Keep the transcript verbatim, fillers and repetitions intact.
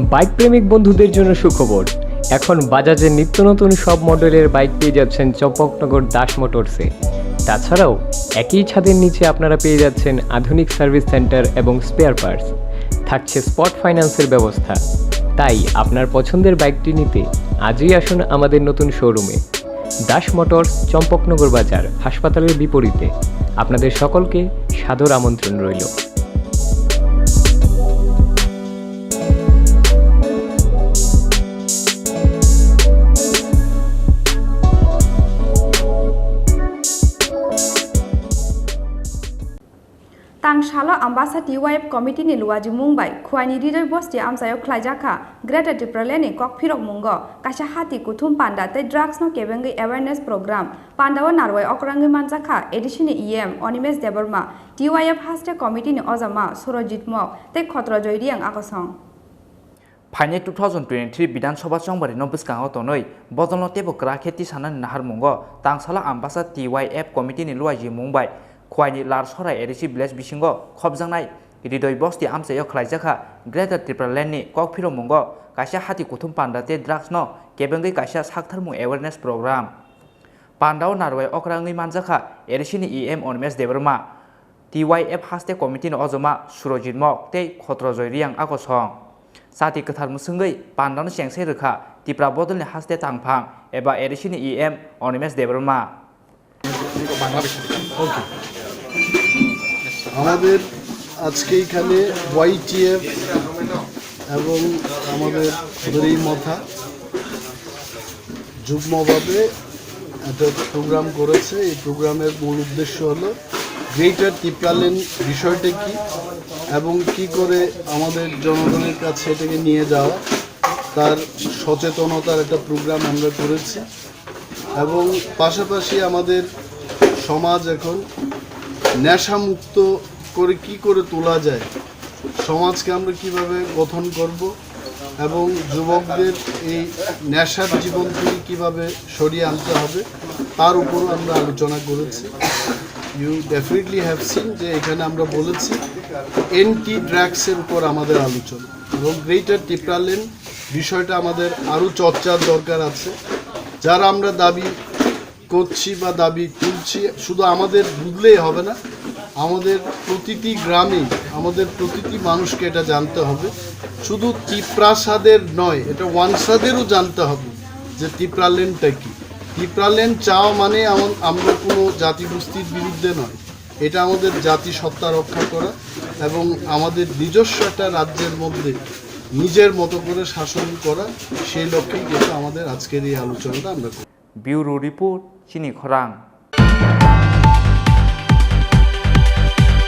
বাইক প্রেমিক বন্ধুদের জন্য সুখবর। এখন বাজাজের নিত্য নতুন সব মডেলের বাইক পেয়ে যাচ্ছেন চম্পকনগর দাস মোটরসে। তাছাড়াও একই ছাদের নিচে আপনারা পেয়ে যাচ্ছেন আধুনিক সার্ভিস সেন্টার এবং স্পেয়ার পার্টস। থাকছে স্পট ফাইন্যান্সের ব্যবস্থা। তাই আপনার পছন্দের বাইকটি নিতে আজই আসুন আমাদের নতুন শোরুমে। দাস মোটরস, চম্পকনগর বাজার, হাসপাতালের বিপরীতে। আপনাদের সকলকে সাদর আমন্ত্রণ রইল। Tangsalo Ambasa T Y F Committee ni luajimung bai Khuaini Ridoi Bosti amchaio khlaijakha Greater Tipraland ni kokphirokmungo kaisa hati kuthum panda tei drugs no kebengwi awareness program. Pandao narwai okrangwi manjakha A D C ni E M Animesh Debbarma, T Y F Haste Committee ni ojama Surojit Mok tei Khotrojoy Riang Akosong. Phainai two thousand twenty-three Bidhan Sabha chongbarino bwskango tonwi bodolno teibo kwrak khe tisanani naharmungo Tangsala Ambasa T Y F Committee ni luajimung bai Khuaini Larsora A D C village bisingo khopjaknai Ridoi Bosti amchaio khlaijakha Greater Tipraland ni kokphirokmungo kaisa hati kuthum panda tei drugs no kebengwi kaisa saktharmung awareness program. Pandao narwai okrangwi manjakha A D C ni E M Animesh Debbarma, T Y F Haste Committee ni ojama Surojit Mok tei Khotrojoy Riang Akosong. Chati kwthar mwswngwi pandano chengsai rwkha Tipra bodolni haste tangphang eba A D C ni E M Animesh Debbarma. আমাদের আজকে এখানে ওয়াইটিএফ এবং আমাদের দড়ি মথা যুগ্মভাবে একটা প্রোগ্রাম করেছে। এই প্রোগ্রামের মূল উদ্দেশ্য হলো গ্রেটার টিপ্রাল্যান্ড বিষয়টা কি এবং কি করে আমাদের জনগণের কাছে এটাকে নিয়ে যাওয়া, তার সচেতনতার একটা প্রোগ্রাম আমরা করেছি। এবং পাশাপাশি আমাদের সমাজ এখন নেশামুক্ত করে কি করে তোলা যায়, সমাজকে আমরা কিভাবে গঠন করব এবং যুবকদের এই নেশার জীবন থেকে কিভাবে সরিয়ে আনতে হবে, তার উপরও আমরা আলোচনা করেছি। You definitely have seen যে এখানে আমরা বলেছি অ্যান্টি ড্রাগসের উপর আমাদের আলোচনা এবং গ্রেটার টিপ্রাল্যান্ড বিষয়টা আমাদের আরও চর্চার দরকার আছে। যারা আমরা দাবি করছি বা দাবি তুলছি, শুধু আমাদের বুঝলেই হবে না, আমাদের প্রতিটি গ্রামে, আমাদের প্রতিটি মানুষকে এটা জানতে হবে। শুধু তিপ্রাসাদের নয়, এটা ওয়ানসাদেরও জানতে হবে যে তিপ্রাল্যান্ডটা কি। তিপ্রাল্যান্ড চাওয়া মানে আমন-, আমরা কোনো জাতিগোষ্ঠীর বিরুদ্ধে নয়, এটা আমাদের জাতিসত্তা রক্ষা করা এবং আমাদের নিজস্ব একটা রাজ্যের মধ্যে নিজের মতো করে শাসন করা, সেই লক্ষ্যেই কিন্তু আমাদের আজকের এই আলোচনাটা আমরা করি। Bureau Report, Chini Khorang.